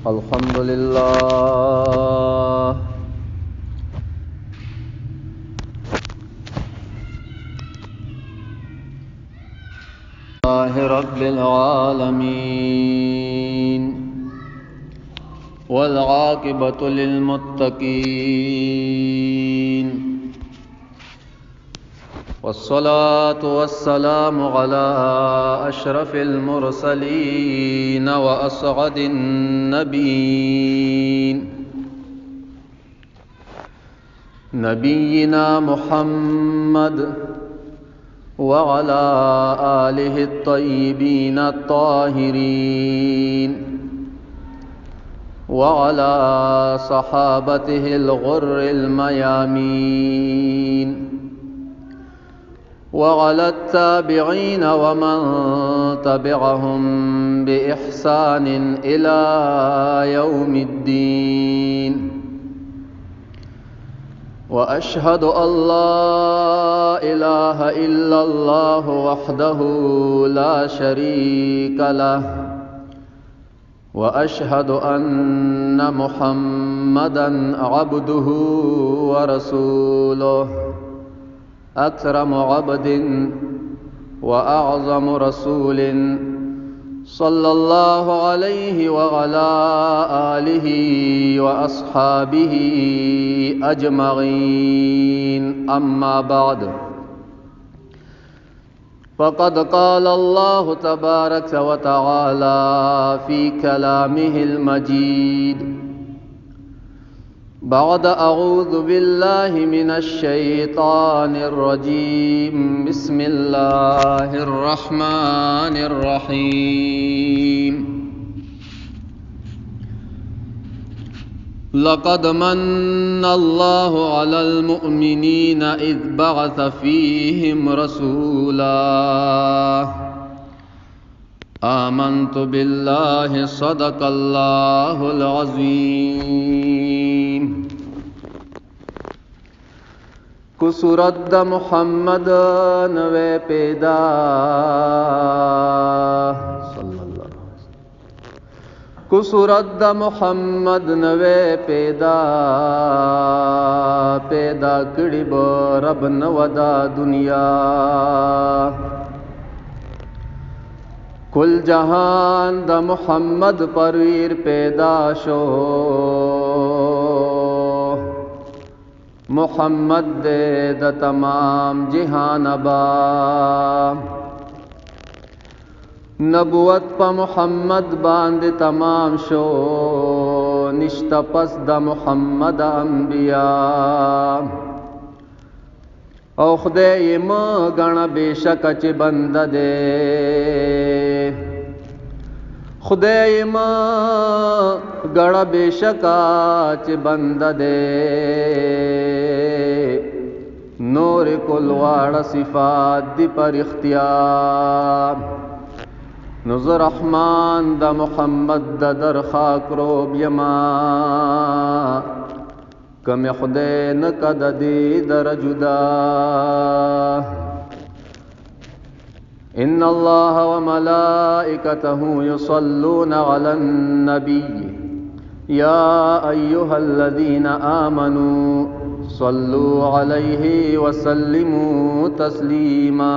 الحمد لله رب العالمين والعاقبة للمتقين والصلاة والسلام على أشرف المرسلين وأسعد النبيين نبينا محمد وعلى آله الطيبين الطاهرين وعلى صحابته الغر الميامين وعلى التابعين ومن تبعهم بإحسان إلى يوم الدين وأشهد أن لا إله إلا الله وحده لا شريك له وأشهد أن محمدا عبده ورسوله أكرم عبد وأعظم رسول صلى الله عليه وعلى آله وأصحابه أجمعين أما بعد فقد قال الله تبارك وتعالى في كلامه المجيد بعد أعوذ بالله من الشيطان الرجيم بسم الله الرحمن الرحيم لقد من الله على المؤمنين إذ بعث فيهم رسولا آمنت بالله صدق الله العظيم کو صورت د محمد نوې پیدا صلی الله کو صورت د محمد نوې پیدا پیدا کړي به رب نو دا دنیا کل جهان د محمد پرویر پیدا شو محمد دې د تمام جهان با نبوت په محمد باندې تمام شو نشته پس د محمد انبیا او خدای یې مه ګڼه بېشکه چې بنده دی خدای یې مه ګڼه بېشکه چې بنده دی نور کل واړه صفات دی پر اختیار نو زه رحمان د محمد د در خاک روب یما که مې خدای نه که د دې در جدا ان الله وملائكته يصلون على النبي يا ايها الذين امنوا صلوا عليه وسلموا تسليما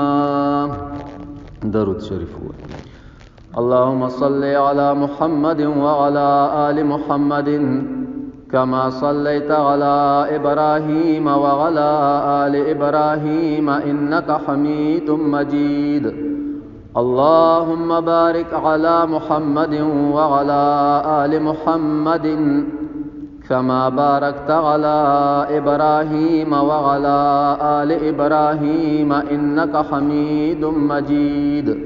درود شریف اللهم صل على محمد وعلى آل محمد كما صليت على إبراهيم وعلى آل إبراهيم إنك حميد مجيد اللهم بارك على محمد وعلى آل محمد كما باركت على إبراهيم وعلى آل إبراهيم إنك حميد مجيد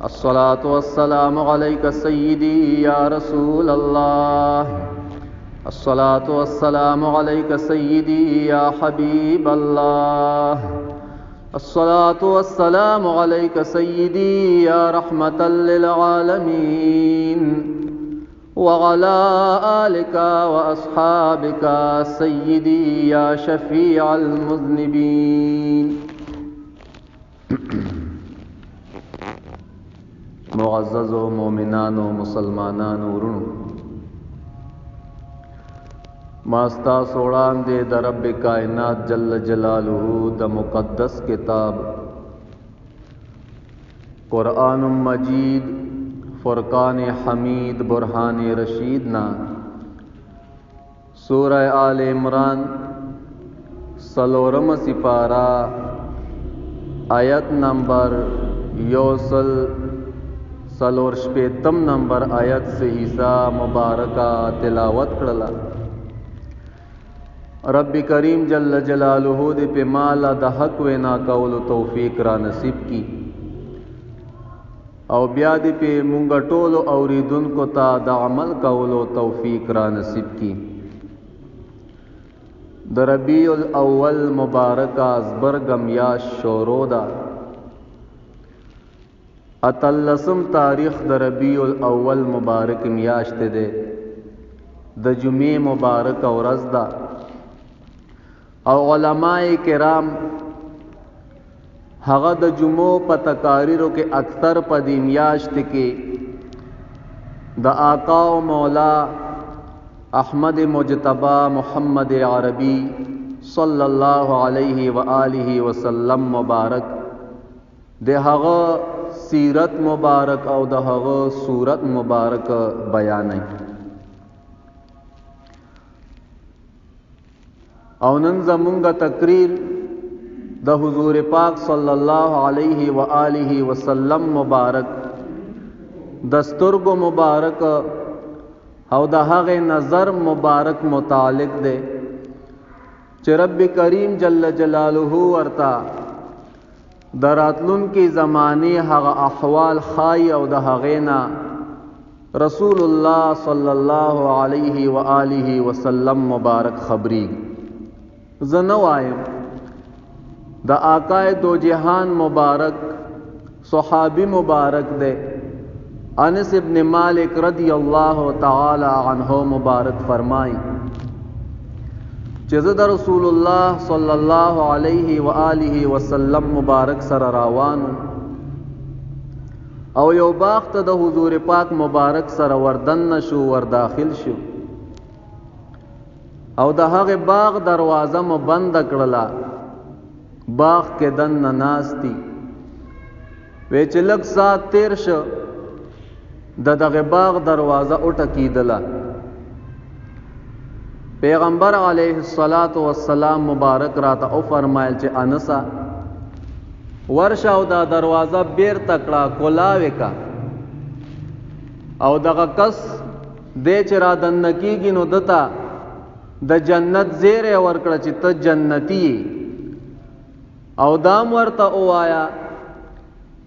الصلاة والسلام عليك سيدي يا رسول الله الصلاة والسلام عليك سيدي يا حبيب الله الصلاة والسلام عليك سيدي يا رحمة للعالمين وعلى آلك وأصحابك سيدي يا شفيع المذنبين معززو مؤمنانو مسلمانانو ورونو ما ستاسو وړاندې د رب کائنات جل جلاله د مقدس کتاب قرآن مجید فرقان حمید برهان رشید نا سورہ آل عمران څلورمه سپاره آیت نمبر یوسل څلور شپېتم نمبر آیت صحیحه مبارکه تلاوت کړله. رب کریم جل جلاله دې په مالا د حق وینا کولو توفیق را نصیب کی او بیا دې په مونږ ټولو اوریدونکو ته د عمل کولو توفیق را نصیب کی. د ربیع الاول مبارکه زبرګه میاشت شروع ده. اتلسم تاریخ د ربیع الاول مبارک میاشت ده، د جمعې مبارک ورځ ده. او علماء کرام هغه د جمعو په تقاریرو کې اکثر په دې میاشت کې د آقا او مولا احمد مجتبی محمد عربی صلی الله علیه و آله وسلم مبارک د هغه سیرت مبارک او د هغه صورت مبارک بیانوي. او نن زمونږ تقریر د حضور پاک صلی الله علیه و آله وسلم مبارک د سترګو مبارک او د هغه نظر مبارک متعلق دی چې رب کریم جل جلاله ورته د راتلونکي زمانې هغه احوال ښایي او د هغې نه رسول الله صلی الله علیه و آله وسلم مبارک خبرېږي. زه نه وایم، د آقای دو جهان مبارک صحابي مبارک دی انس ابن مالک رضی الله تعالی عنہ مبارک فرمای چې زه د رسول الله صلی الله علیه و آله وسلم مبارک سره روانو او یو باغ ته د حضور پاک مبارک سره وردن نشو، ور داخل شو او د هغه باغ دروازه مو بند کړله. باغ کې دننه ناستی وی چې لږ ساعت تیر شو، د دغه باغ دروازه وټکېدله. پیغمبر علیه الصلاۃ والسلام مبارک راته او فرمایل چې انسا ورشه او دا دروازه بیرته کړه، کولاوې کا، او دغه کس دی چې را دننه کېږي نو ده ته د جنت زیری ورکړه چې ته جنتی یې. او دام ورته ووایا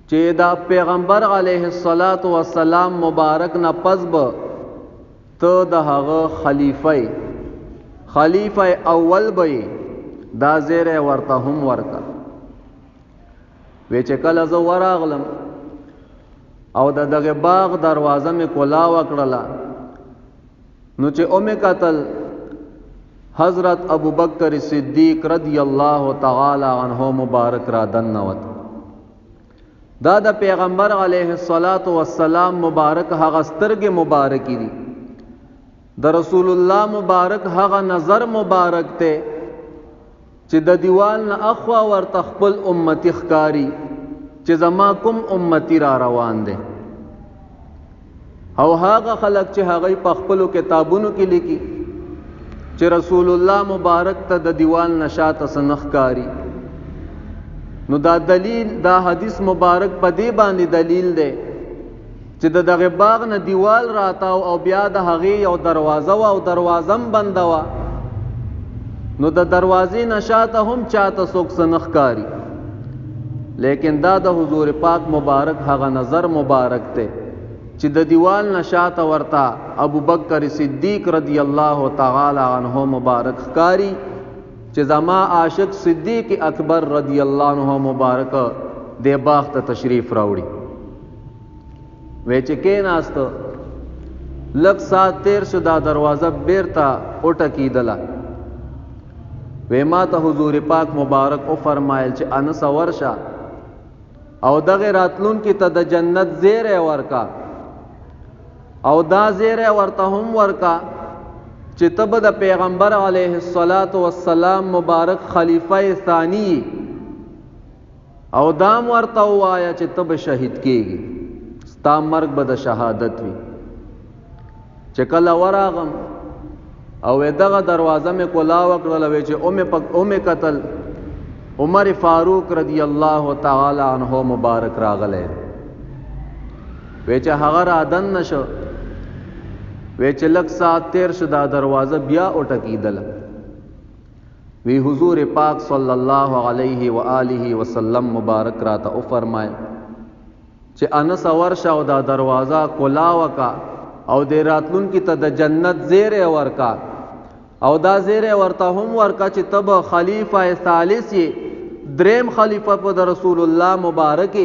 چې دا پیغمبر علیه الصلاۃ والسلام مبارک نه پس به ته د هغه خلیفہ، خلیفہ اول به، دا زیری ورته هم ورکړه. وی چې کله زه وراغلم او د دغه باغ دروازه مې کولا وکړله، نو چې اومې قتل حضرت ابو بکر صدیق رضی الله تعالی عنہ مبارک را دنوت. دا د پیغمبر علیه الصلاۃ والسلام مبارک هغه سترګې مبارکې دي، د رسول الله مبارک هغه نظر مبارک ته چې د دیوال نه اخوا ورته خپل امتی ښکاری چې زما کوم امتی را روان دی. او هغه خلک چې هغه په خپلو کتابونو کې لیکي چې رسول الله مبارک ته د دیوال نه شاته څه نه ښکاري، نو دا دلیل، دا حدیث مبارک په دې باندې دلیل دی چې د دغه باغ نه دیوال راتاو او بیا د هغې یو دروازه وه او دروازه هم بنده وه، نو د دروازې نه شاته هم چاته څوک څه نه ښکاري. لیکن دا د حضور پاک مبارک هغه نظر مبارک دی چې د دیوال نه شاته ورته ابو بکر صدیق رضی الله تعالی عنہ مبارک ښکاري چې زما عاشق صدیق اکبر رضی الله عنه مبارک د باغ ته تشریف راوړي. وی چې کېناست، لږ ساعت تیر شو، دا دروازه بیرته وټکېدله. وی ما ته حضور پاک مبارک او فرمایل چې انس ورشه او دغه راتلونکي ته د جنت زیری ورکا، او دا زیری ورته هم ورکا چې ته به د پیغمبر علیه الصلاة والسلام مبارک خلیفه ثانی او دام ورته ووایه چې ته به شهید کیږي، ستا مرګ به د شهادت وي. چې کله وراغم او دغه دروازه مې کولا وکړله، وی چې اومې قتل عمر فاروق رضی الله تعالی عنہ مبارک راغلی. وی چې هغه را دننه شو، وی چې لږ ساعت تیر شو، دا دروازه بیا وټکېدله. وی حضور پاک صلی الله علیه و آله وسلم مبارک راته وفرمایل چې انس ورشه او دا دروازه کولا وکا او د راتلونکي ته د جنت زیری ورکا، او دا زیری ورته هم ورکا چې ته به خلیفه ثالث یې، دریم خلیفه په د رسول الله مبارک،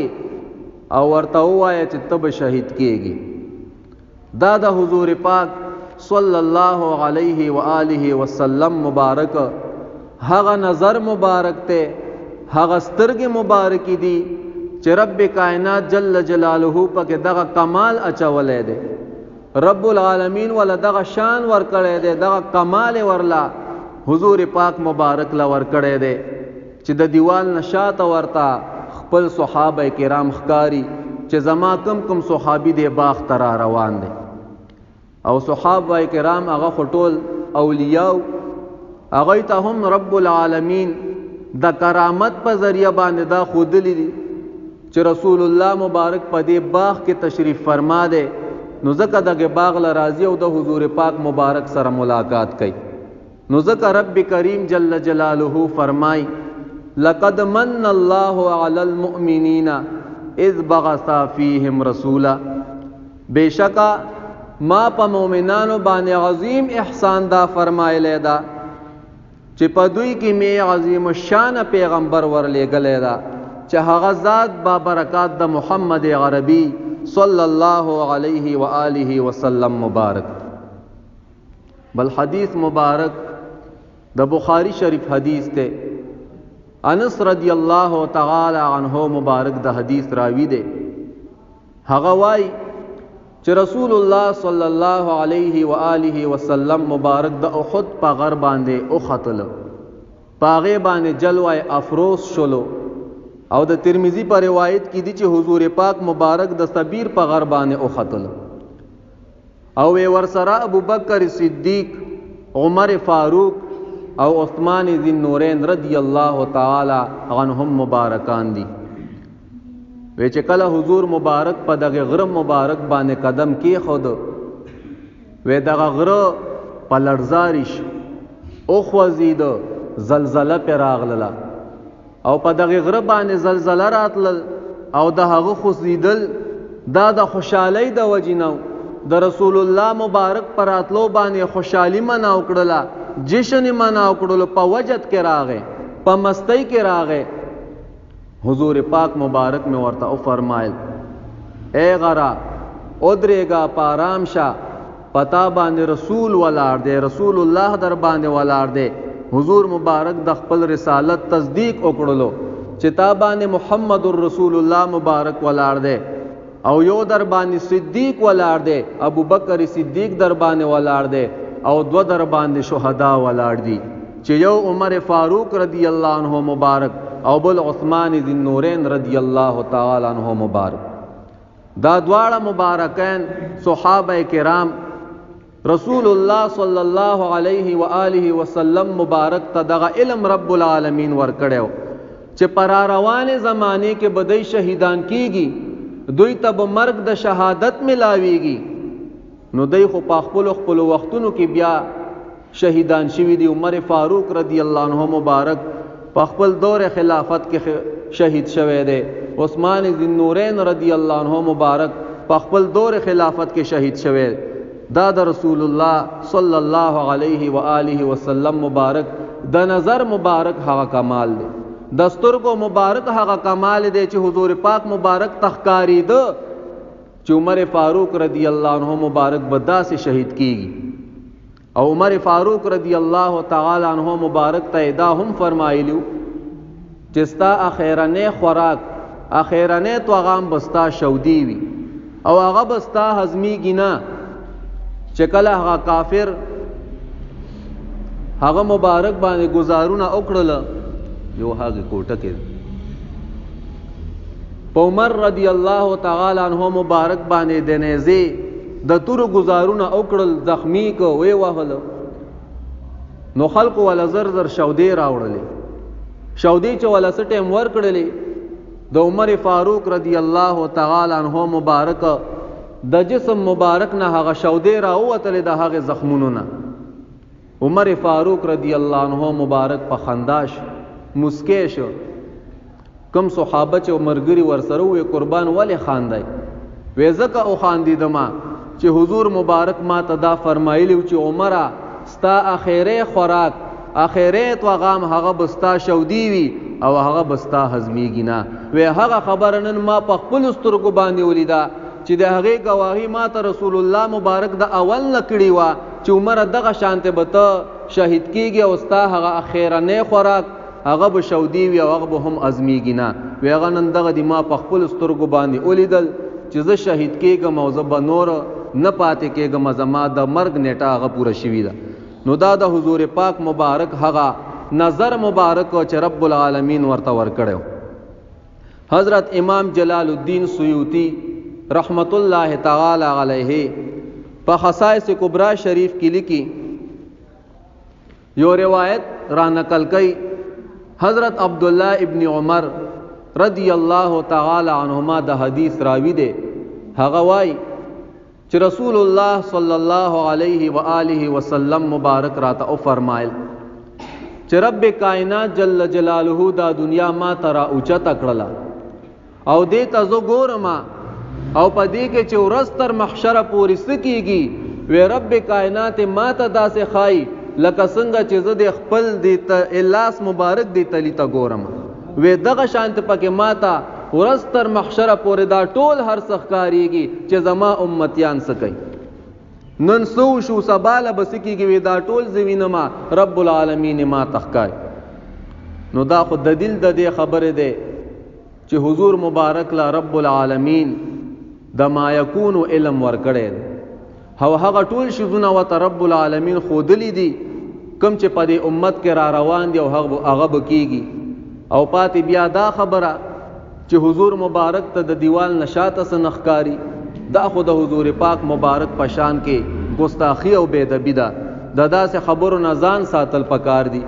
او ورته ووایه چې ته به شهید کیږي. دا د حضور پاک صلی الله علیه و آله وسلم مبارک هغه نظر مبارک ته، هغه سترګې مبارکې دي چې رب کائنات جل جلاله پکې دغه کمال اچولی دی، رب العالمین ولا دغه شان ورکړی دی، دغه کمال ورلا حضور پاک مبارک لا ورکړی دی چې د دیوال نه شاته ورته خپل صحابه کرام ښکاري چې زما کم کم صحابي دی باغ ته را روان دی. او صحابه کرام هغه خو ټول اولیاء، هغوی ته هم رب العالمین د کرامت په ذریعه باندې دا ښودلي دي چې رسول الله مبارک په دې باغ کې تشریف فرما دی، نو ځکه دغه باغ له راځي او د حضور پاک مبارک سره ملاقات کوي. نو ځکه رب کریم جل جلاله فرمای لقد من الله علی المؤمنین اذ بعث فیهم رسولا، بشکا ما په مؤمنانو باندې عظیم احسان دا فرمایلی دا چې په دوی کې می عظیم الشان پیغمبر ورلېږلی دا چې هغه ذات با برکات د محمد عربي صلی الله علیه و آله وسلم مبارک. بل حدیث مبارک د بخاری شریف حدیث ته، انس رضی الله تعالی عنہ مبارک د حدیث راوی دی، هغه وای چې رسول الله صلی الله علیه و آله وسلم مبارک د احد په غر باندې اوختل، پاغه باندې جلوه افروز شولو. او د ترمذی په روایت کې دي چې حضور پاک مبارک د سبیر په غر باندې اوختل، او ورسره ابو بکر صدیق، عمر فاروق او عثمان ذی النورین رضی الله تعالی عنهم مبارکان دي. وی چې کله حضور مبارک په دغه غره مبارک باندې قدم کېښود، وی دغه غره په لړزاري شو، وخوځېده، زلزله پرې راغلله، او په دغه غره باندې زلزله راتلل او د هغه خوځېدل دا د خوشحالۍ د وجې نه و. د رسول الله مبارک پر راتلو باندې خوشحالي مناو کړله، جشن یې مناو کړلو، په وجد کې راغی، په مستۍ کې راغی. حضور پاک مبارک مې ورته وفرمایل ای غره ودرېږه، په آرام شه، پتا باندې رسول ولاړ دی، رسول الله در باندې ولاړ دی. حضور مبارک د خپل رسالت تصدیق وکړلو چې تا باندې محمد رسول الله مبارک ولاړ دی، او یو در باندې صدیق ولاړ دی، ابو بکر صدیق در باندې ولاړ دی، او دو در باندې شهدا ولاړ دي چې یو عمر فاروق رضی الله عنه مبارک او بل عثمان ذی النورین رضی الله تعالی عنہ مبارک. دا دواړه مبارکین صحابه کرام رسول الله صلی الله علیه و آله وسلم مبارک ته دغه علم رب العالمین ورکړیو چې پر روانې زمانه کې به دوی شهیدان کیږي، دوی ته به مرګ د شهادت ملاویږي. نو دوی خو په خپلو خپلو وختونو کې بیا شهیدان شوي دي. عمر فاروق رضی الله عنه مبارک په خپل دور خلافت کې شهید شوی دی، عثمان ذی النورین رضی الله عنه مبارک په خپل دور خلافت کې شهید شوی. دا د رسول الله صلی الله علیه و آله وسلم مبارک د نظر مبارک هغه کمال دی، د سترګو مبارک هغه کمال دی چې حضور پاک مبارک تخکاریده چې عمر فاروق رضی الله عنه مبارک به داسې شهید کیږي. او عمر فاروق رضی الله تعالی عنہ مبارک ته دا هم فرمایلیو چې ستا اخیرنی خوراک، اخیرنی طعام به ستا شودې وي او هغه به ستا هضمیږي نه. چې کله هغه کافر هغه مبارک باندې گزارونه وکړل. یو هغه کوټه کې په عمر رضی الله تعالی عنہ مبارک باندې د نیزې د تورو گزارونه وکړل، زخمی کو وی وهل. نو خلکو ولا زر زر شودې راوړلې، شودې چې ولا څه ټایم ورکړلې، د عمر فاروق رضی الله تعالی عنہ مبارک د جسم مبارک نه هغه شودې راووتلې د هغې زخمونو نه. عمر فاروق رضی الله عنه مبارک په خندا شو، مسکی شو. کوم صحابه چې مرګري ورسره وې، قربان ولې خاندای؟ وې ځکه او خاندیدما چې حضور مبارک ما ته دا فرمایلی چې عمره ستا اخیری خوراک، اخیری طعام هغه به ستا شودي وي او هغه به ستا هضمیږي نه. وې هغه خبره نن ما په خپلو سترګو باندې ولیده چې د هغې ګواهي ما ته رسول الله مبارک د اول نه کړې وه چې عمره دغه شانتې به ته شهید کیږي او ستا هغه اخیرنی خوراک هغه به شودې وي او هغه به هم هضمیږي نه. وی هغه نن دغه دي ما په خپلو سترګو باندې ولیدل چې زه شهید کیږم او زه به نور نه پاتې کیږم، زما د مرګ نیټه هغه پوره شوې ده. نو دا د حضور پاک مبارک هغه نظر مبارک چې رب العالمین ورته ورکړی. حضرت امام جلال الدین سیوطی رحمت الله تعالی علیه په خصائص کبرا شریف کې لیکي، یو روایت را نقل کړي حضرت عبد الله ابن عمر رضی الله تعالی عنهما د حدیث راوی دی. هغه وای چې رسول الله صلی الله علیه و آله وسلم مبارک راته او فرمایل چې رب کائنات جل جلاله دا دنیا ما ترا اوچته کړله او دې ته زه ګورم او په دې کې چې ورځ تر محشره پورې څه کېږي، وی رب کائنات ما ته داسې ښایي لکه څنګه چې زه د خپل دې لاس مبارک دې تلي ته ګورم. وی دغه شانتې پکې ما ته ورځ تر محشره پورې دا ټول هر څه ښکارېږي چې زما امتیان څه کوي، نن څه وشو، سبا له به څه کېږي، وی دا ټول زه وینم رب العالمین ما ته ښکاري. نو دا خو دلیل د دې خبرې دی چې حضور مبارک لا رب العالمین د ما یکون علم ورکړی دی او هغه ټول شیزونه ورته رب العالمین ښودلي دي کوم چې په دې امت کې را روان دي او هغه به کېږي. او پاتې بیا دا خبره چې حضور مبارک ته د دیوال نه شاته څه نه ښکاري، دا خو د حضور پاک مبارک په شان کې ګستاخي او بې ادبي ده. د داسې خبرو نه ځان ساتل پکار دي.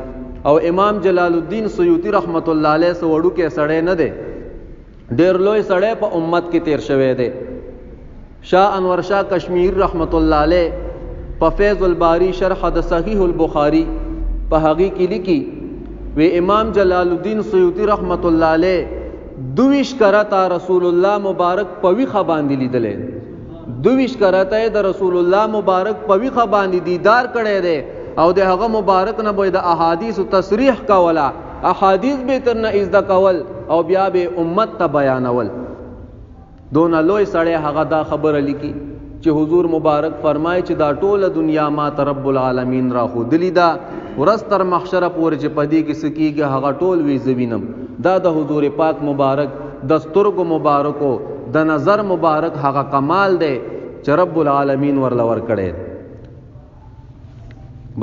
او امام جلال الدین سیوطي رحمت الله علیه څه وړوکی سړی نه دی، ډېر لوی سړی په امت کې تیر شوی دی. شاه انور شاه کشمیر رحمت الله علیه په فیض الباری شرح د صحیح البخاری په هغې کې لیکي، وی امام جلال الدین سیوطي رحمت الله علیه دویش کرته رسول الله مبارک په ویښه باندې لیدلی، دویش کرته د رسول الله مبارک په ویښه باندې دیدار کړی دی او د هغه مبارک نه به د احادیث تصریح کوله، احادیث به تر نه زده کول او بیا به امت ته بیانول. دونه لوی سړی هغه دا خبره لیکي چې حضور مبارک فرمایي چې دا ټوله دنیا ما ته رب العالمین را ښودلې ده، ورځ تر محشره پورې چې په دې کې څه کېږي هغه ټول وی زه وینم. دا د حضور پاک مبارک د سترګو مبارکو د نظر مبارک هغه کمال دی چې رب العالمین ورله ورکړی.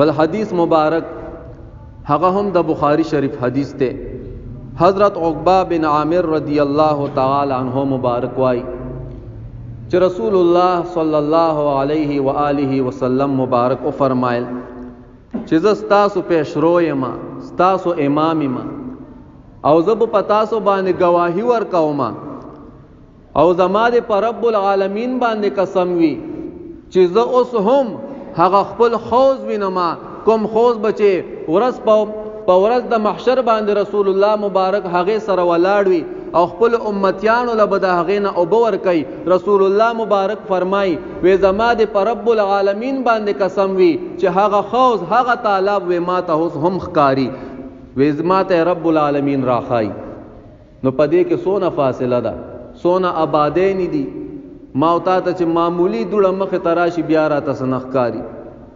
بل حدیث مبارک هغه هم د بخاری شریف حدیث دی. حضرت عقبہ بن عامر رضی الله تعالی عنہ مبارک وای چې رسول الله صلی الله علیه و آله وسلم مبارک او فرمایل چې زه ستاسو پیشرو یم، ستاسو امام یم او زه په تاسو باندې گواهی ورکوم او زما د په رب العالمین باندې قسم وي چې زه اوس هم هغه خپل حوض وینم، کوم حوض به چې ورځ په ورځ د محشر باندې رسول الله مبارک هغې سره ولاړ وي او خپل امتیانو له به د هغې نه اوبه ورکوي. رسول الله مبارک فرمایي وی زما د په رب العالمین باندې قسم وي چې هغه حوض هغه تالاب وی ما ته اوس هم ښکاري، وی ما ته رب العالمین راښایي. نو په دې کې څونه فاصله ده، څونه آبادۍ نه دي. ما او تا ته چې معمولی دوړه مخې ته راشي بیا راته څه نه ښکاري.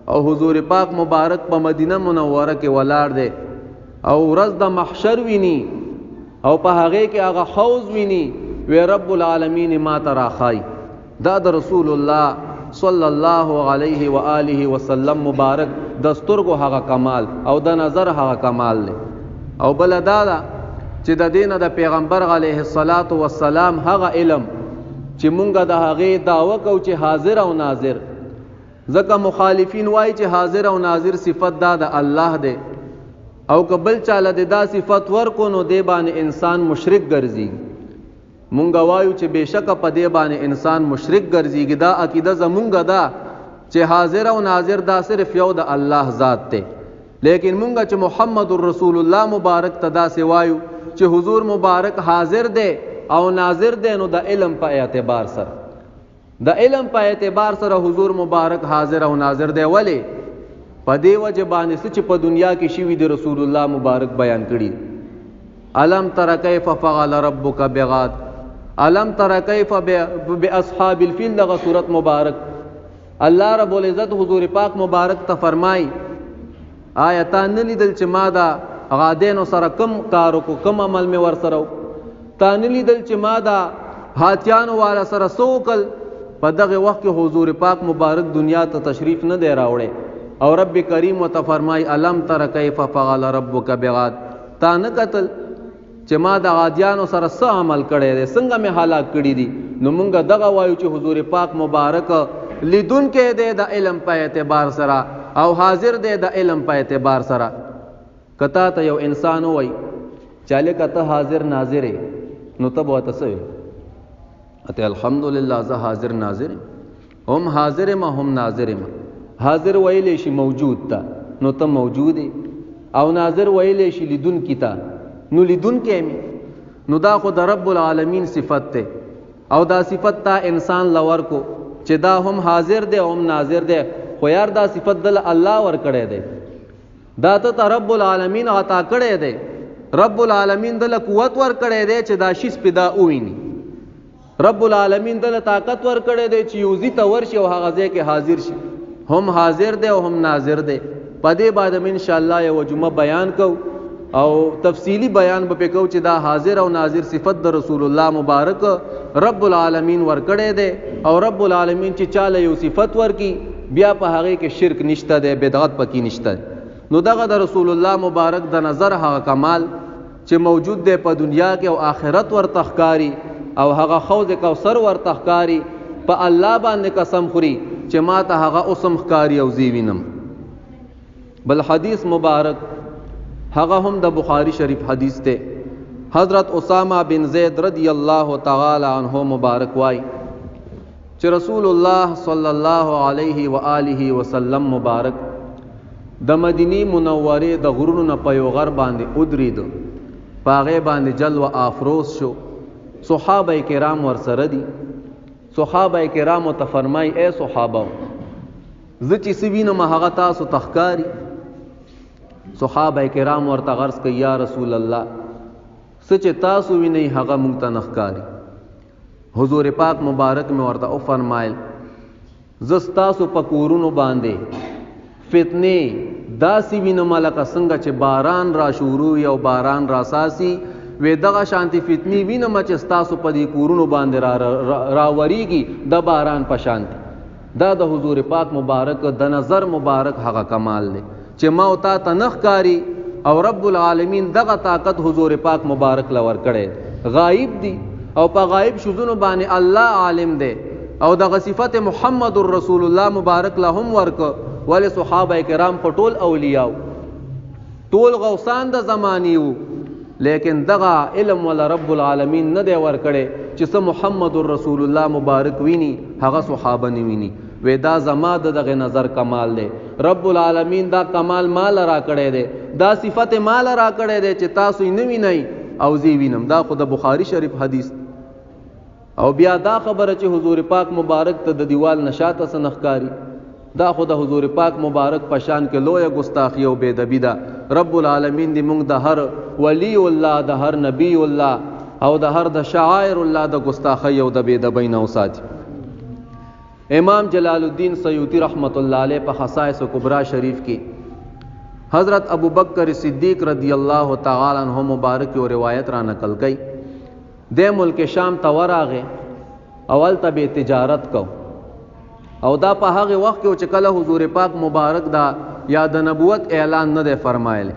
او حضور پاک مبارک په مدینه منوره کې ولاړ دی او ورځ د محشر ویني او په هغې کې هغه حوض ویني، وی رب العالمین ما ته راښایي. دا د رسول الله صلی الله علیه و آله وسلم مبارک د سترګو هغه کمال او د نظر هغه کمال دی. او بله دا ده چې د دې نه د پیغمبر علیه الصلاة والسلام هغه علم چې مونږ د هغې دعوه کوو چې حاضر او ناظر، ځکه مخالفین وایي چې حاضر او ناظر صفت دا د الله دی، او که بل چاله د دا صفت ورکو نو دی باندې انسان مشرک ګرځي. مونږ وایو چې بېشکه په دې باندې انسان مشرک ګرځيږي. دا عقیده زمونږ ده چې حاضر او ناظر دا صرف یو د الله ذات دی، لیکن مونږ چې محمد رسول الله مبارک ته داسې وایو چې حضور مبارک حاضر دی او ناظر دی، نو د علم په اعتبار سره، د علم په اعتبار سره حضور مبارک حاضر او ناظر دی. ولی په دې وجه باندې څه چې په دنیا کې شوي دي رسول الله مبارک بیان کړي. الم تر کیف فعل ربک بغاد، الم تر کیف باصحاب الفیل، دغه صورت مبارک الله رب العزت حضور پاک مبارک ته فرمای، آیا تا نه لیدل چې ما دا غادینو سره کم کار وکړو، کم عمل مې ورسره وکړو؟ تا نه لیدل چې ما دا هاتیانو والا سره څه وکړل؟ په دغه وخت کې حضور پاک مبارک دنیا ته تشریف نه دی راوړی، او رب کریم ورته فرمای، الم تر کیف فعل ربک بغاد، تا نه کتل چې ما د عادیانو سره څه عمل کړی دی، څنګه مې هلاک کړي دي؟ نو مونږ دغه وایو چې حضور پاک مبارک لیدونکی دی د علم په اعتبار سره او حاضر دی د علم په اعتبار سره. که تا ته یو انسان ووایي چې هلکه ته حاضر ناظر یې، نو ته به ورته څه وایې؟ ته الحمدلله زه حاضر ناظر یم، هم حاضر یم هم ناظر یم. حاضر ویلی شي موجود ته، نو ته موجود یې، او ناظر ویلی شي لیدونکي ته، نو لیدونکی یم. نو دا خو د رب العالمین صفت دی، او دا صفت تا انسان له ورکو چې دا هم حاضر دی هم ناظر دی، خو یار دا صفت دله الله ورکړی دی، دا ته ته رب العالمین عطا کړی دی، رب العالمین دله قوت ورکړی دی چې دا شیز پې دا وویني، رب العالمین دله طاقت ورکړی دی چې یو ځای ته ورشي او هغه ځای کې حاضر شي. هم حاضر دی او هم ناظر دی. په دې باندې هم انشاءالله یوه جمعه بیان کو او تفصیلی بیان به پې کوو چې دا حاضر او ناظر صفت د رسول الله مبارک رب العالمین ورکړی دی، او رب العالمین چې چاله یو صفت ورکي بیا په هغې کې شرک نشته دی، بدعت پکې نشته دی. نو دغه د رسول الله مبارک د نظر هغه کمال چې موجود دی په دنیا کې او آخرت ورته ښکاري، او هغه حوض کوثر ورته ښکاري، په الله باندې قسم خوري چې ما ته هغه اوس هم ښکاري او زه یې وینم. بل حدیث مبارک هغه هم د بخاری شریف حدیث دی، حضرت اسامه بن زید رضی الله تعالی عنہ مبارک وای چې رسول الله صلی الله علیه و آله وسلم مبارک د مدینی منورې د غرونو نه په یو غر باندې ودرید، په هغې باندې جلوه افروز شو، صحابه کرام ورسره دي. صحابه کرامو ته فرمای، ای صحابه، زه چې څه وینم هغه تاسو ته ښکاري؟ صحابه کرام ورته غرض کوي، یا رسول الله، څه چې تاسو وینئ هغه مونږ ته نه ښکاري. حضور پاک مبارک مې ورته وفرمایل، زه ستاسو په کورونو باندې فتنې داسې وینم لکه څنګه چې باران را شروع وي او باران را ساسي، وې دغه شانتې فتنې وینم چې ستاسو په دې کورونو باندې راورېږي د باران په شانتې. دا د حضور پاک مبارک د نظر مبارک هغه کمال دی چې ما او تا ته نه ښکاري، او رب العالمین دغه طاقت حضور پاک مبارک له ورکړی. غایب دی او په غایب شوزونو باندې الله عالم دی، او دغه صفت محمد رسول الله مبارک له هم ورک. ولې صحابه کرام خو ټول اولیاء، ټول غوثان د زمانی وو، لیکن دغه علم ولا رب العالمین نه دی ورکړی چې څه محمد رسول الله مبارک ویني هغه صحابه نه ویني. وې دا زما د دغه نظر کمال دی، رب العالمین دا کمال مال را کړی دی، دا صفت مال را کړی دی چې تاسو یې نه وینئ او زه یې وینم. دا خو د بخاری شریف حدیث. او بیا دا خبره چې حضور پاک مبارک ته د دیوال نه شاته څه نه ښکاري، دا خو د حضور پاک مبارک په شان کې لویه ګستاخي او بېدبي ده. رب العالمین دې موږ د هر ولی الله، د هر نبی الله او د هر د شعائر الله د ګستاخۍ او د بېدبۍ نه وساتي. امام جلال الدین سیوطی رحمت الله علیه په خصائص کبرا شریف کې حضرت ابو بکر صدیق رضی الله تعالی عنہ مبارک یو روایت را نقل کړي. د ملک شام ته ورغی او هلته به تجارت کو، او دا په هغه وخت کې چې کله حضور پاک مبارک دا یا د نبوت اعلان نه دی فرمایلی.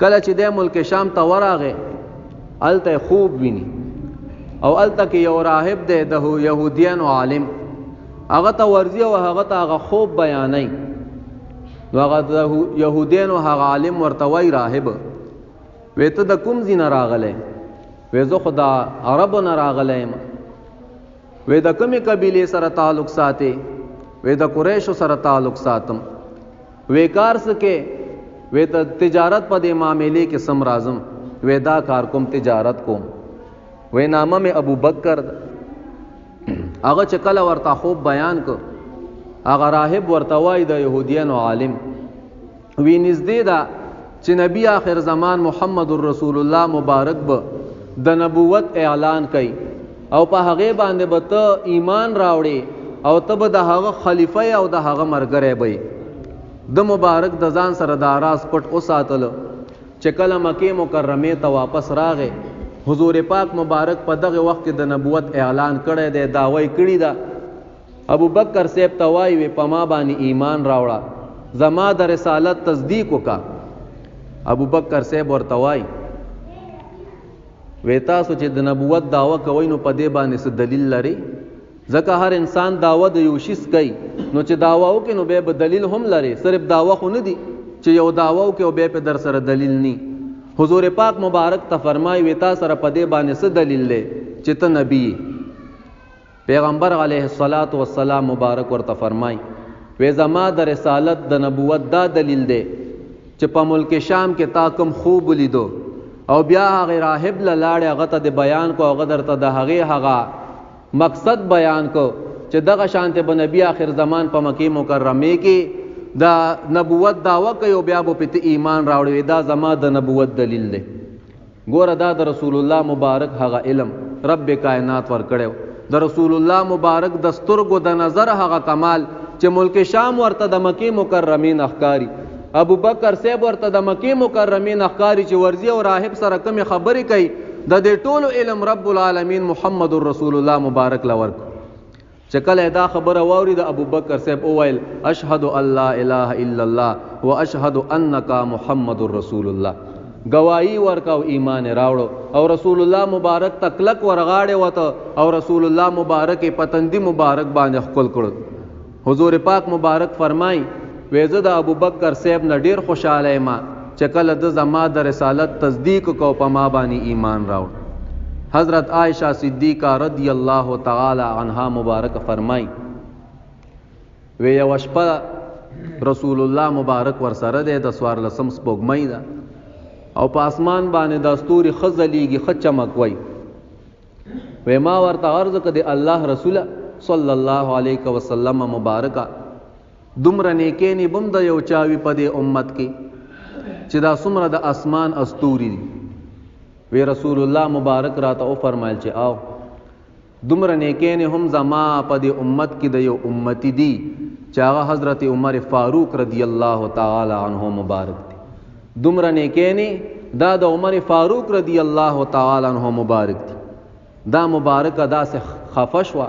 کله چې دی ملک شام ته ورغی، هلته خوب ویني او هلته کې یو راهب دی د یهودیانو عالم، هغه ته ورځي او هغه ته هغه خوب بیانوي. نو هغه د یهودیانو هغه عالم ورته وایي، راهب، وی ته د کوم ځای نه راغلی؟ وی زه خو د عربو نه راغلی یم. وی د کومې قبیلې سره تعلق ساتې؟ وی د قریشو سره تعلق ساتم. وی کار څه کې؟ وی د تجارت په دې معاملې کې سم راځم. وی دا کار کوم، تجارت کوم. وی نامه مې ابو بکر ده. هغه چې کله ورته خوب بیان کو، هغه راهب ورته وایي د یهودیانو عالم، وی نږدې ده چې نبی آخر زمان محمد رسول الله مبارک به د نبوت اعلان کوي او په هغې باندې به ته ایمان راوړې او ته به د هغه خلیفه او د هغه مرګری به. د مبارک د ځان سره دا راز پټ وساتلو. چې کله مکې مکرمې ته واپس راغی، حضور پاک مبارک په دغه وخت کې د نبوت اعلان کړی دی، دعوی کړی ده. ابو بکر صاحب ته وایي، وی په ما باندې ایمان راوړه، زما د رسالت تصدیق وکړه. ابو بکر صاحب ورته وایي، وی تاسو چې د نبوت دعوه کوئ نو په دې باندې څه دلیل لرئ؟ ځکه هر انسان دعوه د یو شیز کوي، نو چې دعوه وکړي نو بیا به دلیل هم لري، صرف دعوه خو نه دي چې یو دعوه وکړي او بیا په در سره دلیل نی. حضور پاک مبارک ته فرمایي، وی تا سره په دې باندې څه دلیل دی چې ته نبی؟ پیغمبر علیه الصلاۃ والسلام مبارک ورته فرمای، وی زما د رسالت د نبوت دا دلیل دی چې په ملک شام کې تا کوم خوب ولیدو او بیا هغه راهب له لاړې، هغه ته د بیان کو، هغه درته د هغې هغه مقصد بیان کو چې دغه شانته به نبی آخر زمان په مکه مکرمه کې د نبوت دعوه کوي او بیا به په ایمان راوړي، دا زما د نبوت دلیل دی. ګوره دا د رسول الله مبارک هغه علم رب کائنات ورکړو، د رسول الله مبارک د سترګو د نظر هغه کمال چې ملک شام ورته د مکې مکرمې نه ښکاري، ابو بکر صاحب ورته د مکې مکرمې نه ښکاري چې ورځي او راهب سره کومې خبرې کوي، د دې ټولو علم رب العالمین محمد رسول الله مبارک له ورکړ. چې کله دا خبره واوري، د ابو بکر صاحب وویل، اشهد ان لا اله الا الله واشهد انک محمد رسول الله. گواہی ورکا او ایمان راوړو او رسول الله مبارک ته کلک ورغاړې وته او رسول الله مبارک پتندي مبارک باندې خپل کړو. حضور پاک مبارک فرمای، وې زه د ابو بکر صاحب نه ډیر خوشاله یم چې کله د زما د رسالت تصدیق کو، په ما باندې ایمان راوړ. حضرت عائشہ صدیقہ رضی الله تعالی عنها مبارک فرمای، وی یو شپه رسول الله مبارک ورسره دی، د 14 سپوږمۍ ده او په اسمان باندې د ستوري ښه ځلیږي، ښه چمک وای. وی ما ورته عرض کړ، د الله رسوله صلی الله علیه وسلم مبارکه، دومره نیکینې بم د یو چاوي په دې امت کې چې دا څومره د اسمان استوري دي؟ وی رسول الله مبارک راته او فرمایل چې آو، دومره نیکینې هم زما په دې امت کې د یو امتی دي چې هغه حضرت عمر فاروق رضی الله تعالی عنہ مبارک دي. دومره نیکینې دا د عمر فاروق رضی الله تعالی عنہ مبارک دي. دا مبارکه داسې خفه شوه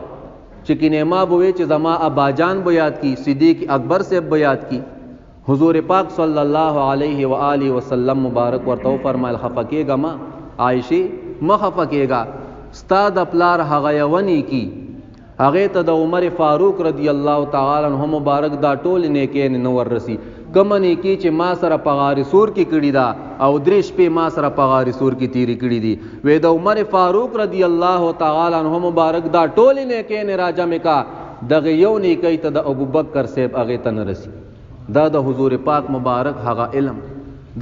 چې کینې ما به وی چې زما اباجان به یاد کی، صدیق اکبر صاحب به یاد کی. حضور پاک صلی الله علیه و آله وسلم مبارک ورته فرمایل، خفه کېږه ما عایشې، مه خفه کېږه، ستا د پلار هغه یوه نیکي هغې ته د عمر فاروق رضی الله تعالی عنہ مبارک دا ټول نیکې نه وررسي، کومه نیکي چې ما سره په غار ثور کې کړي ده او درې شپې ما سره په غار ثور کې تیرې کړي دي، وې د عمر فاروق رضی الله تعالی عنہ مبارک دا ټول نیکې نه راجمع کا، دغه یو نیکي ته د ابوبکر صاحب هغې ته نه رسي. دا د حضور پاک مبارک هغه علم،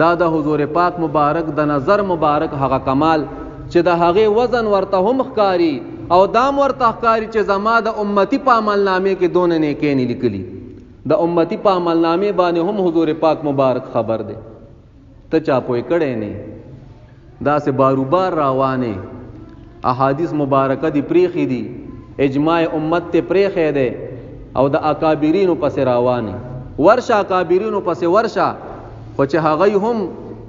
دا د حضور پاک مبارک د نظر مبارک هغه کمال چې د هغې وزن ورته هم ښکاري او دام ورته ښکاري چې زما د امتی په عملنامې کې دونه نیکې نه لیکلي. د امتی په عملنامې باندې هم حضور پاک مبارک خبر دی، ته چا پوه کړی نه، داسې باروبار روانې احادیث مبارکه دي پریښي دي، اجماع امت ته پریښی دی او د اکابرینو پسې روانې. ورشه اکابرینو پسې ورشه، خو چې هغوی هم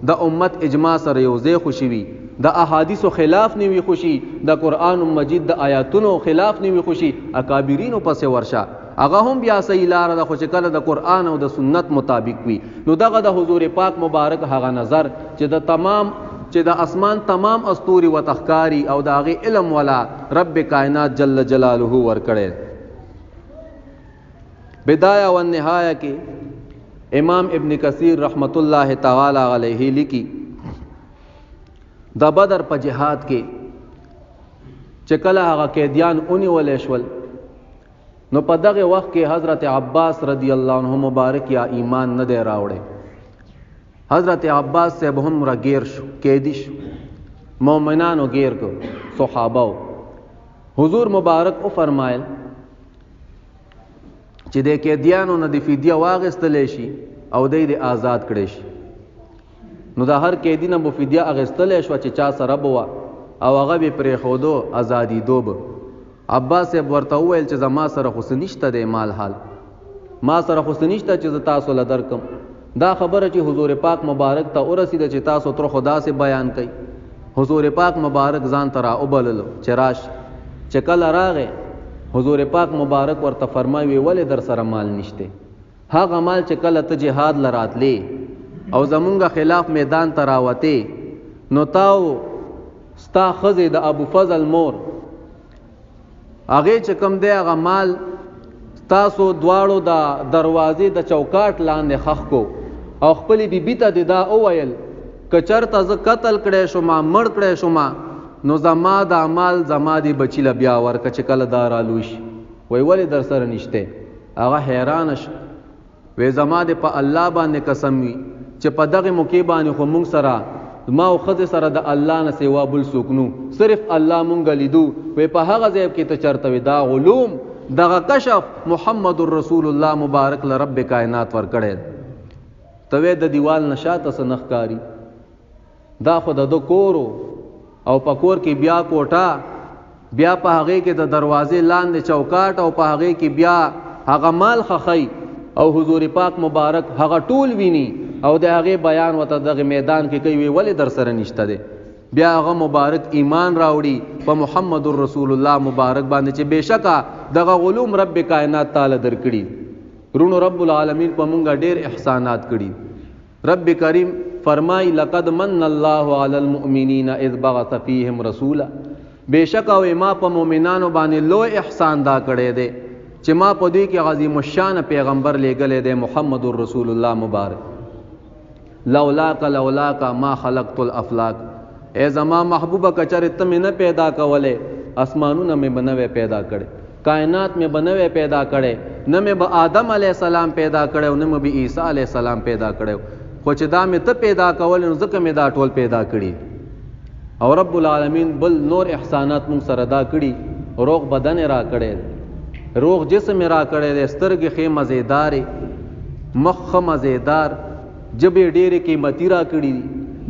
د امت اجماع سره یو ځای خوشي وي، د احادیثو خلاف نه وي خوشي، د قرآن مجید د آیاتونو خلاف نه وي خوشي، اکابرینو پسې ورشه. هغه هم بیا صحیح لاره ده، خو چې کله د قرآن او د سنت مطابق وي. نو دغه د حضور پاک مبارک هغه نظر چې د تمام چې د اسمان تمام استوري وته ښکاري او د هغې علم ولا رب کائنات جل جلاله ورکړی. بدايه والنهايه کې امام ابن کثیر رحمت الله تعالی علیه لیکي، د بدر په جهاد کې چې کله هغه قیدیان ونیول شول، نو په دغه وخت کې حضرت عباس رضی الله عنه مبارک یا ایمان نه دی راوړی. حضرت عباس صاحب هم راګیر شو، قیدی شو، مؤمنانو ګیر کو، صحابه. حضور مبارک او فرمایل چې د قیدیانو نه د فدیه واغستل شي او دی د آزاد کړي شي. نو د هر قیدی نه به فدیه اغستل شو چې چا سره بوا او هغه به پرېښودو ازادي دوب. عباس صاحب ورته وویل چې زما سره خو څه نشته دی، مال حال ما سره خو څه نشته چې زه تاسو له درکم. دا خبره چې حضور پاک مبارک ته ورسیده چې تاسو تر خدا سي بیان کړئ، حضور پاک مبارک ځان ته را وبللو چې راش. چې کله راغی، حضور پاک مبارک ورته فرمایي، ولې در سره مال نشته؟ هغه مال چې کله ته جهاد لراتلې او زمونږ خلاف میدان ته راوتې، نو تاو ستا ښځې د ابو فضل مور هغې چې کوم دی هغه مال تاسو دواړو د دروازې د چوکاټ لاندې خښ کو، او خپلې بیبي ته دې دا وویل که چرته زه قتل کړی شوم، مړ کړی شوم، نو زما دا مال زما دې بچي له بیا ورکه چې کله دا رالوی شي. وایي ولې در سره نشته؟ هغه حیرانه شو، وی زما دې په الله باندې قسم وي چې په دغه موقع باندې خو مونږ سره، ما او ښځې سره د الله نه سوا بل څوک نو، صرف الله مونږ لیدو. وی په هغه ځای کې ته چرته وې؟ دا علوم، دغه کشف محمد رسول الله مبارک له رب کائنات ورکړی. ته وې د دیوال نه شاته څه نه ښکاري، دا خو د ده کور او په کور کې بیا کوټه، بیا په هغې کې د دروازې لاندې چوکاټ، او په هغې کې بیا هغه مال خخی، او حضور پاک مبارک هغه ټول ویني او د هغې بیان ورته دغه میدان کې کوي. ولې در سره نشته دی؟ بیا هغه مبارک ایمان راوړي په محمد رسول الله مبارک باندې چې بېشکه دغه علوم رب کائنات تعالی درکړي. رونو، رب العالمین په مونږ ډېر احسانات کړي. رب کریم فرمای، لقد من الله علی المؤمنین اذ بعث فیهم رسولا. بېشکه او ما په مؤمنانو باندې لوی احسان دا کړی دی چې ما په دوی کې عظیم الشان پیغمبر لېږلی دی، محمد رسول الله مبارک. لولاک لولاک ما خلقت الافلاک، ای زما محبوبه، که چېرې ته مې نه پیدا کولې، اسمانونه مې به نه وی پیدا کړی، کائنات مې به نه وی پیدا کړی، نه مې به آدم علیه السلام پیدا کړی او نه مې به عیسی علیه السلام پیدا کړی، خو چې دا مې ته پیدا کولې نو ځکه مې دا ټول پیدا کړي. او رب العالمین بل نور احسانات مونږ سره دا کړي، روغ بدن یې را کړی، روغ جسم یې را کړی دی، سترګې ښې مزیدارې، مخ ښه مزیدار، ژبې ډېرې قیمتي را کړي دي،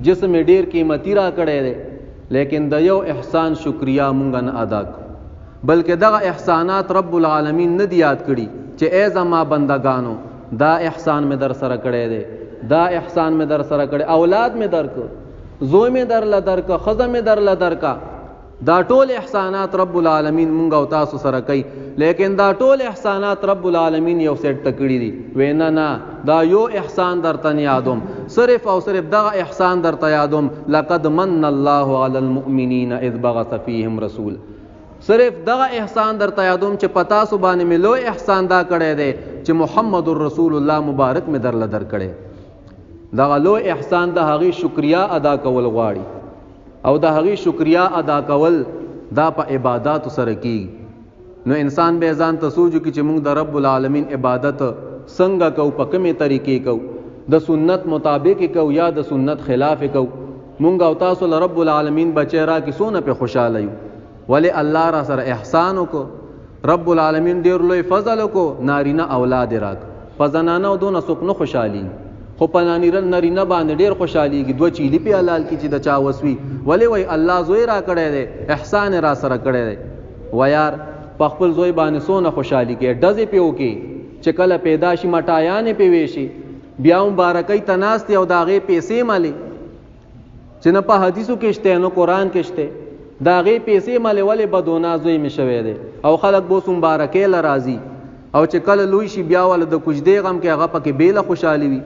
جسم یې ډېر قیمتي را کړی دی، لیکن د یو احسان شکریا مونږ نه ادا کړو، بلکې دغه احسانات رب العالمین نه دی یاد کړي چې ای زما بندگانو، دا احسان مې در سره کړی دی، دا احسان مې در سره کړی، اولاد مې درکړ، زوی مې درله درکه، ښځه مې درله درکه. دا ټول احسانات رب العالمین مونږ او تاسو سره کوي، لیکن دا ټول احسانات رب العالمین یو سیټ ته کړي دي. وی نه نه، دا یو احسان درته نه یادوم، صرف او صرف دغه احسان درته یادوم، لقد من الله علی المؤمنین اذ بعث فیهم رسول. صرف دغه احسان درته یادوم چې په تاسو باندې مې لوی احسان دا کړی دی چې محمد رسول الله مبارک مې درله درکړی. دغه لوی احسان د هغې شکریا ادا کول غواړي، او د هغې شکریا ادا کول دا په عباداتو سره کیږي. نو انسان به ځان ته سوچ وکړي چې موږ د رب العالمین عبادت څنګه کوو، په کومې طریقې کوو، د سنت مطابق کوو یا د سنت خلاف کوو. مونږ او تاسو له رب العالمین بچی راکړي، څونه پې خوشحاله یو. ولې؟ الله را سره احسان وکړو، رب العالمین ډیر لوی فضل وکړو، نارینه اولاد راک. په زنانه دونه څوک نه خوشحالي، خو په نارینه باندې ډیر خوشحاليږي. دوه چیلي په حلال کی چې د چا وسوي، ولې؟ وای الله زوی را کړی دی، احسان را سره کړی دی. ویار په خپل زوی باندې څونه خوشحالي کې، ډزې پې وکړي چې کله پیدا شي، مټایانې پې ویشي، بیا مبارکۍ ته ناست او د هغې پیسې ملې چې نه په حدیثو کې شته نه قرآن کې شته، د هغې پیسې ملې. ولې؟ بدونا زوی مې شوی دی، او خلک به اوس مبارکۍ له راځي. او چې کله لوی شي بیا وله د کوژدې غم کې هغه پکې بېله خوشحالي وي.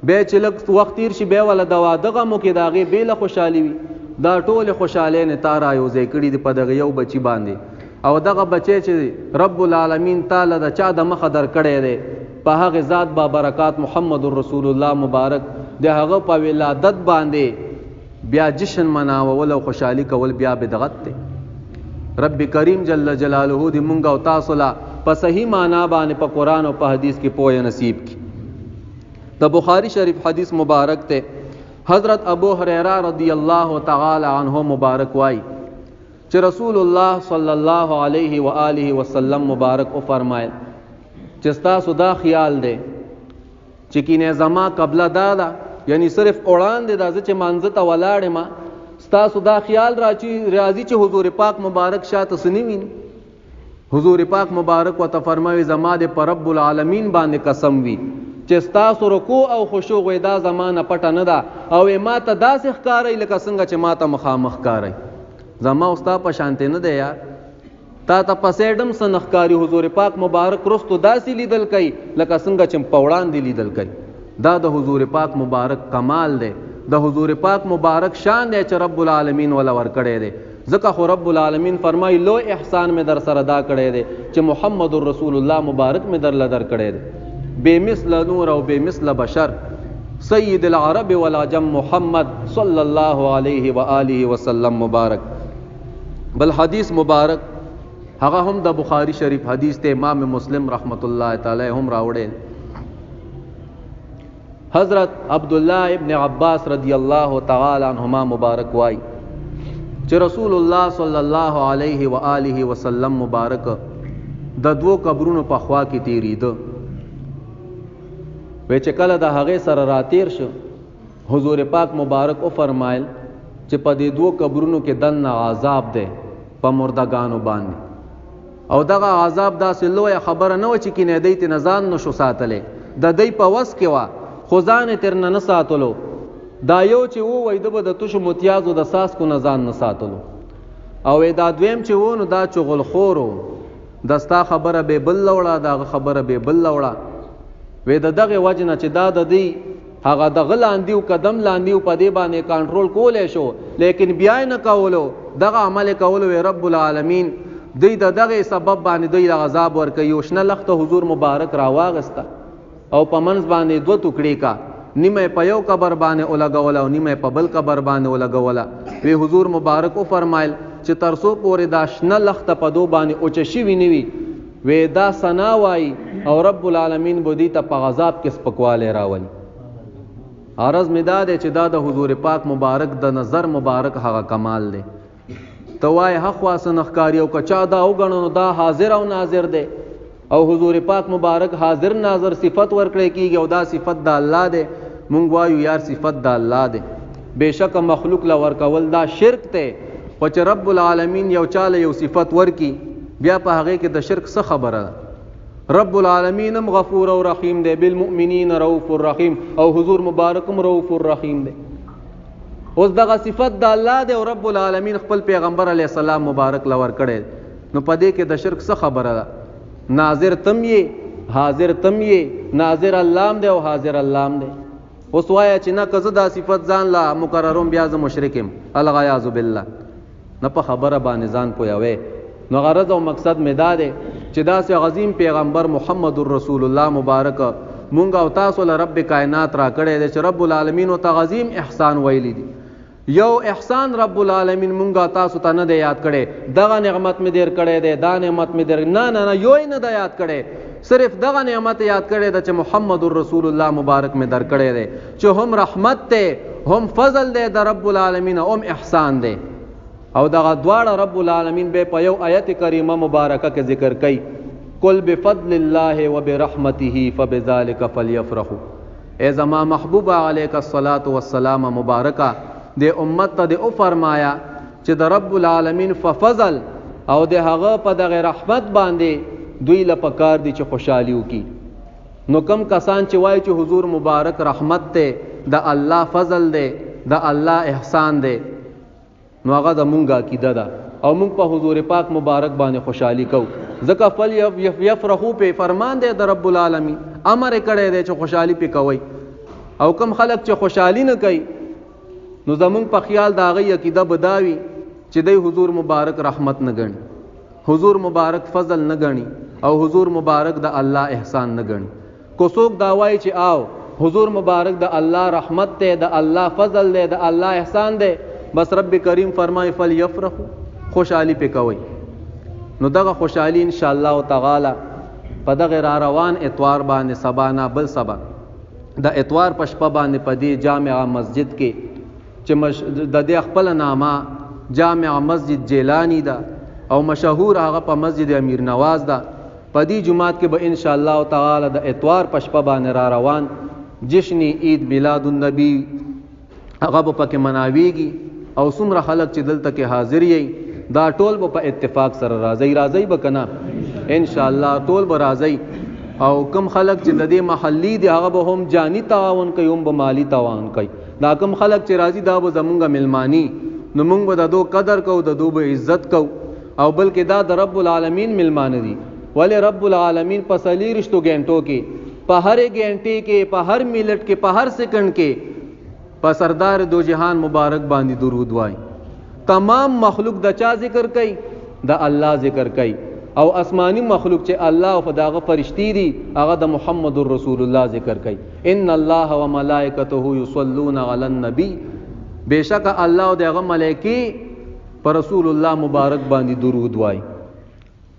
بیا چې لږ وخت تیر شي بیا وله د واده غمو کې د هغې بېله خوشحالي وي. دا ټولې خوشحالۍ نه تا را یو ځای کړي دي په دغه یو بچي باندې. او دغه بچی چې رب العالمین تا له د چا د مخه درکړی دی په هغې ذات با برکات محمد رسول الله مبارک د هغه په ولادت باندې بیا جشن مناول او خوشحالي کول بیا بدعت دی. رب کریم جل جلاله دې مونږ او تاسو له په صحیح معنا باندې په قرآن او په حدیث کې پوهه نصیب کړي. د بخاری شریف حدیث مبارک ته حضرت ابو هريره رضی الله تعالی عنہ مبارک وای چې رسول الله صلی الله علیه و آله وسلم مبارک او فرمایل چې تاسو دا خیال دی چې کینه زما قبله دا ده، یعنی صرف وړاندې ده، زه چې مانځه ته ولاړ یم ستاسو دا خیال راچی راځي چې حضور پاک مبارک شاته څه نه ویني. حضور پاک مبارک ورته فرمایي زما د په رب العالمین باندې قسم وي چې ستاسو رکوع او خشوع وي دا زما نه پټه نه ده او ما ته داسې ښکاري لکه څنګه چې ما ته مخامخ ښکاري. زما او ستا په شانتې نه دی یار، تا ته په سیډ هم څه نه ښکاري. حضور پاک مبارک رستو داسې لیدل کوي لکه څنګه چې په وړاندې لیدل کوي. دا د حضور پاک مبارک کمال دی، د حضور پاک مبارک شان دی چې رب العالمین ولا ورکړی دی. ځکه خو رب العالمین فرمایي لوی احسان مې در سره دا کړی دی چې محمد رسول الله مبارک مې درله درکړی دی، بې مثله نور او بې مثله بشر، سید العرب والعجم محمد صلی الله علیه و آله وسلم مبارک. بل حدیث مبارک هغه هم د بخاری شریف حدیث ته امام مسلم رحمت الله تعالی هم راوړی. حضرت عبدالله ابن عباس رضی الله تعالی عنهما مبارک وای چې رسول الله صلی الله علیه و آله وسلم مبارک د دوو قبرونو په خوا کې تیریده. وی چې کله د هغې سره راتیر شو حضور پاک مبارک او فرمایل چې په دې دوو قبرونو کې دننه عذاب دی په مردګانو باندې. او دغه عذاب داسې لویه خبره نه وه چې کینې دی ترې نه ځان نه شو ساتلی، د دی په وس کې وه خو ځان یې ترنه نه ساتلو. دا یو چې و وایي ده به د تشو متیازو د څاڅکو نه ځان نه ساتلو، او دا دویم چې و نو دا چغلخور و، د ستا خبره به بل له وړه، د هغه خبره به بل له وړه. وی د دغې وجې نه چې دا د دی هغه د غه لاندې او قدم لاندې او په دې باندې کنټرول کولی شو، لیکن بیا یې نه کولو، دغه عمل یې کولو. وی رب العالمین دوی د دغې سبب باندې دوی له عذاب ورکوي. یو شنه لښته حضور مبارک راواغسته او په منځ باندې دوه ټوکړې کا، نیمه یې په یو قبر باندې ولګوله او نیمه یې په بل قبر باندې ولګوله. وی حضور مبارک وفرمایل چې تر څو پورې دا شنه لښته په دو باندې اوچه شوي نه وي، وی دا ثنا وایي او رب العالمین به دوی ته په عذاب کې سپکوالی راولي. عرض مې دا دی چې دا د حضور پاک مبارک د نظر مبارک هغه کمال دی. ته وایې هخوا څه نه ښکاري، او که چا دا وګڼو نو دا حاضر او ناظر دی، او حضور پاک مبارک حاضر ناظر صفت ورکړی کیږي، او دا صفت د الله دی. مونږ وایو یار صفت د الله دی، بېشکه مخلوق له ورکول دا شرک دی، خو چې رب العالمین یو چا له یو صفت ورکي بیا په هغې کې د شرک څه خبره ده؟ رب العالمین هم غفور او رحیم دی، بالمؤمنین رؤوف الرحیم، او حضور مبارک هم رؤوف الرحیم دی. اوس دغه صفت د الله دی او رب العالمین خپل پیغمبر علیه السلام مبارک له ورکړی، نو په دې کې د شرک څه خبره ده؟ ناظر تم یې، حاضر تم یې، ناظر الله هم دی او حاضر الله هم دی. اوس وایه چې نه که زه دا صفت ځان له مقرروم بیا زه مشرک یم، العیاذ بالله. نه په خبره باندې ځان پوهوي. نو غرض او مقصد مې دا دی چې داسې عظیم پیغمبر محمد رسول الله مبارک مونږ او تاسو له رب کائنات را کړی دی چې رب العالمین ورته عظیم احسان ویلی دی. یو احسان رب العالمین مونږ تاسو ته نه دی یاد کړی، دغه نعمت مې دیر کړی دی، دا نعمت مې دیر، نه نه نه، یو یې نه دی یاد کړی، صرف دغه نعمت یاد کړی دی چې محمد رسول الله مبارک مې در کړی دی، چې هم رحمت دی، هم فضل دی د رب العالمین، هم احسان دی. او دغه دواړه رب العالمین به په یو آیت کریمه مبارکه کې ذکر کوي، قل بفضل الله وبرحمته فبذلك فليفرحوا. ای زما محبوب علیک الصلاة والسلام مبارکه، د امت ته د او فرمایا چې د رب العالمین ففضل او د هغه په دغه رحمت باندې دوی له پکار دي چې خوشحالي وکړي. نو کم کسان چې وایي چې حضور مبارک رحمت دی، د الله فضل دی، د الله احسان دی، نو هغه د مونږ عقیده ده او مونږ په حضور پاک مبارک باندې خوشحالي کوو. ځکه فل یفرحو په فرمان دی د رب العالمین، امر یې کړی دی چې خوشحالي پې کوئ. او کوم خلک چې خوشحالي نه کوي نو زمونږ په خیال د هغوی عقیده به دا وي چې دی حضور مبارک رحمت نه ګڼي، حضور مبارک فضل نه ګڼي او حضور مبارک د الله احسان نه ګڼي. که څوک دا وایي چې آو حضور مبارک د الله رحمت دی، د الله فضل دی، د الله احسان دی، بس رب کریم فرمایي فلیفرحو، خوشحالي پې کوئ. نو دغه خوشحالي ان شاء الله تعالی په دغه را روان اتوار باندې، سبا نه بل سبا د اتوار په شپه باندې په دې جامعه مسجد کې چې د دې خپل نامه جامع مسجد جیلانی ده او مشهور هغه په مسجد امیر نواز ده، په دې جومات کې به ان شاء الله تعالی د اتوار په شپه باندې را روان جشن عید میلاد النبی هغه به پکې مناویږي. او څومره خلک چې دلته کې حاضر یي دا ټول به په اتفاق سره راځي، راځي به کنه ان شاء الله ټول به راځي. او کم خلک چې د دې محلي دي هغه به هم جاني تعاون کوي هم به مالی تعاون کوي. دا کم خلک چې راځي دا به زمونږ ملمانی، نو مونږ به د دو قدر کوو، د دو به عزت کوو، او بلکې دا د رب العالمین ملمانه دي. ولې رب العالمین په څلېرشتو ګنټو کې، په هرې ګنټې کې، په هر ملټ کې، په هر سیکنډ کې په سردار دو جهان مبارک باندې درود وای. تمام مخلوق د چا ذکر کوي؟ د الله ذکر کوي. او آسمانی مخلوق چې الله او داغه فرشتي دي هغه د محمد رسول الله ذکر کوي. ان الله وملائکته یصلون علی النبی، بشک الله او دغه ملائکی پر رسول الله مبارک باندې درود وای.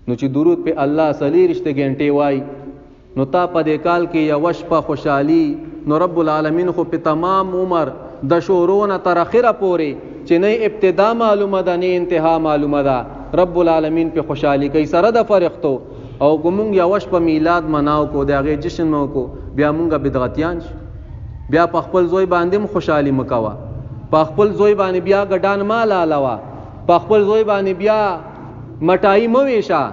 نو چې درود په الله څلېرشته ګنټې وای نو تا په دې کال کې یوه شپه خوشحالي، نو رب العالمین خو په تمام عمر د شروع نه تر اخره پورې چې نه ابتدا معلومه ده نه انتها معلومه ده، رب العالمین په خوشحالي کوي سره د فرښتو. او که مونږ یوه شپه میلاد مناو کو، د هغې جشن مو کو، بیا مونږ بدعتیان شو. بیا په خپل زوی باندې هم خوشحالي مه کوه، په خپل زوی باندې بیا ګډان مه لاله، په خپل زوی باندې بیا مټای مه ویشه.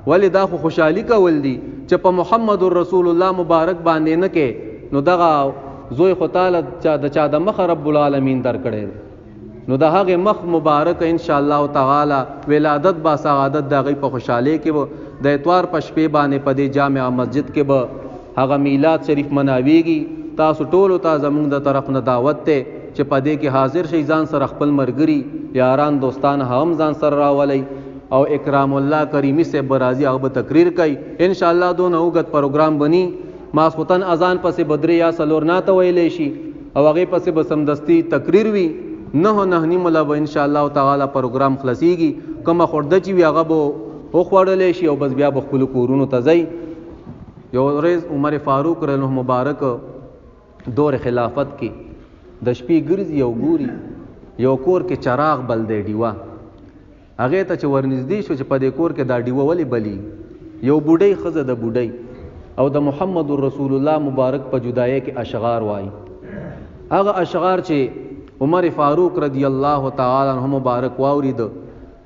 ولې دا خو خوشحالي کول دي چې په محمد رسول الله مبارک باندې نه کې، نو دغه زوی خو تاله د چا د مخه رب العالمین درکړی دی. نو د هغې مخ مبارک ان شاء الله تعالی ولادت با سعادت د هغې په خوشحالۍ کې به د اتوار په شپې باندې په دې جامع مسجد کې به هغه میلاد شریف مناویږي. تاسو ټولو ته زمونږ د طرف نه دعوت دی چې په دې کې حاضر شئ، ځان سره خپل مرګري یاران دوستان هم ځان سره راولئ. او اکرام الله کریمی صاحب به راځي، هغه به تقریر کوي ان شاء الله. دونه اوږد پروګرام بني، ماسخوتن اذان پسې به درې یا څلور ناته ویلی شي او هغې پسې به سمدستي تقریر وي. 9، 9:30 له به ان شاء الله تعالی پروګرام خلاصیږي. کومه خورده چې وي هغه به وخوړلی شي او بس بیا به خپلو کورونو ته ځئ. یو ورځ عمر فاروق رضی الله مبارک دور خلافت کې د شپې ګرځي او ګوري یو کور کې چراغ بل دی، ډیوه. هغې ته چې ورنږدې شو چې په دې کور کې دا ډیوه ولې بلي، یو بوډۍ ښځه د بوډۍ او د محمد رسول الله مبارک په جدایۍ کې اشعار وایي. هغه اشعار چې عمر فاروق رضی الله تعالی عنہ مبارک واورید،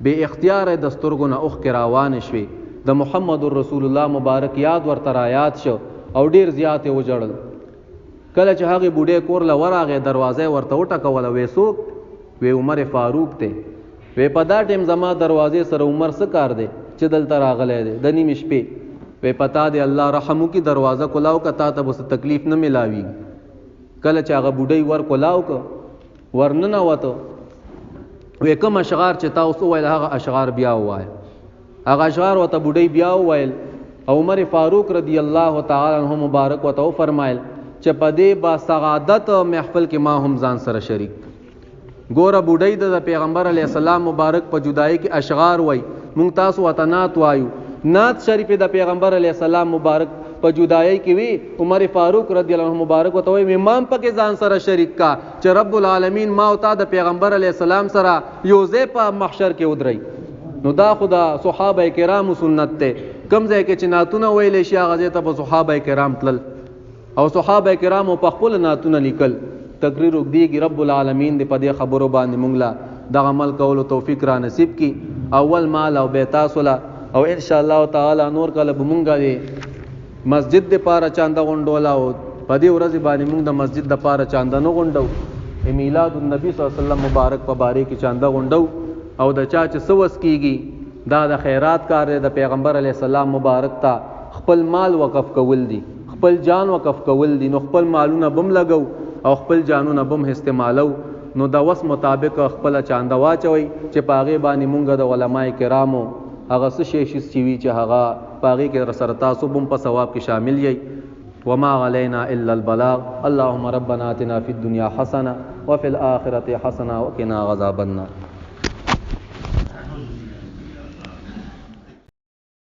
بې اختیاره د سترګو نه اوښکې روانې شوې. د محمد رسول الله مبارک یاد ورته را یاد شو او ډیر زیات یې وژړل. کله چې هغې بوډۍ کور له ورغی، دروازه یې ورته وټکوله، وې څوک؟ وې عمر فاروق دی. وې په دا ټیم زما دروازې سره عمر څه کار دی چې دلته راغلی دی د نیمې شپې؟ وې په تا دې الله رحم وکړي، دروازه کولاو که تا ته به څه تکلیف نه ملاویږي. کله چې هغه بوډۍ ور کولاو که ورننوته، وې کوم اشعار چې تا اوس وویل هغه اشعار بیا ووایه. هغه اشعار ورته بوډۍ بیا وویل او عمر فاروق رضی الله تعالی عنہ مبارک ورته وفرمایل چې په دې با سعادت محفل کې ما هم ځان سره شریک. ګوره بوډۍ د پیغمبر علی السلام مبارک په جدای کې اشعار وای، مونږ تاسو ورته نعت وایو. نعت شریف د پیغمبر علی السلام مبارک په جدای کې وی. عمر فاروق رضی الله عنه مبارک ورته وای امام پکې ځان سره شریک کا چې رب العالمین ما او تا د پیغمبر علی السلام سره یو ځای په محشر کې ودرئ. نو دا خو د صحابه کرامو سنت دی. کوم ځای کې چې نعتونه ویلی شي هغه ځای ته به صحابه کرام تلل او صحابه کرامو په خپل نعتونه لیکل. تقریر اوږدېږي. رب العالمین دې په دې خبرو باندې مونږ له دغه عمل کولو توفیق را نصیب کړي، اول مال او بیا تاسو له. او ان شاء الله تعالی نور کله به مونږ دې مسجد دپاره چانده غونډوله او په دې ورځې باندې مونږ د مسجد دپاره چانده نه غونډو، میلاد النبي صلی الله علیه وسلم مبارک په باره کې چانده غونډو. او د چا چې څه وس کېږي دا د خیرات کار دی، د پیغمبر علیه السلام مبارک ته خپل مال وقف کول دي، خپل جان وقف کول دي، نو خپل مالونه بم لګو او خپل جانونه بم استعمالو. نو د وس مطابق خپله چانده واچوئ چې په هغې باندې مونږ د علماء کرامو هغه څه شی شیز چې وي چې هغه په هغې کې درسره تاسو بم په ثواب کې شامل یئ. وما علينا الا البلاغ. اللهم ربنا آتنا في الدنيا حسنه وفي الاخره حسنه وقنا عذاب النار.